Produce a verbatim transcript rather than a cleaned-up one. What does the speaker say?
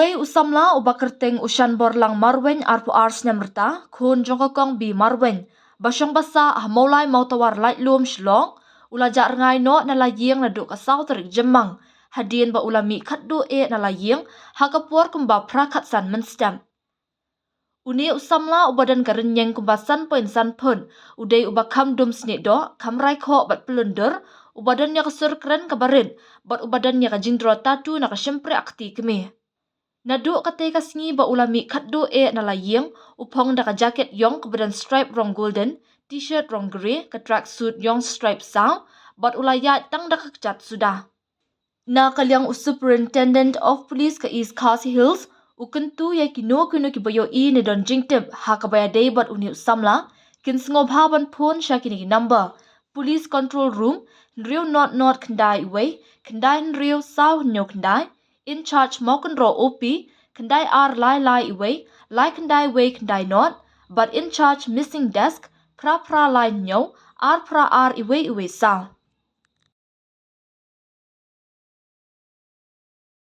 Dei u samla uba kyrteng u Shanborlang Marwein, arphew ar snem rta, khun jong ka Kong B Marwein, ba shong ba sah ha Mawlai Mawtawar Laitlum, Shillong, u la jah rngai noh na la ïing naduh ka saw tarik Jymmang, hadien ba u la mih khatduh eh na la ïing ha ka por kumba phra khatsan mynstep. Une u samla uba don ka rynïeng kumba san point san phut, u dei uba kham dum snieh doh, kham rai khoh bad pyllun dur, uba don ïa ka sur kren kaba rit, bad uba don ïa ka jingdro tattoo na ka shympriahkti kmie. Naduh katei ka sngi ba u la mih khatduh eh na la ïing, u phong da ka jacket ïong kaba don stripe rong golden, t-shirt rong grey, ka track suit ïong stripe saw, bad u la ïaid tang da ka kjat suda. Na ka liang u Superintendent of Police ka East Khasi Hills u kyntu ïa kino kino kiba ïohi ne don jingtip ha kaba ïadei bad une u samla, kin sngewbha ban phone sha kine ki number: Police Control Room, hynriew not not khyndai wei, khyndai hynriew saw hynñiew khyndai; In-charge Mawkynrew O P, khyndai ar lai lai wei, lai khyndai wei khyndai not; bad In-charge Missing Desk, phra phra lai hynñiew, ar phra ar wei wei saw.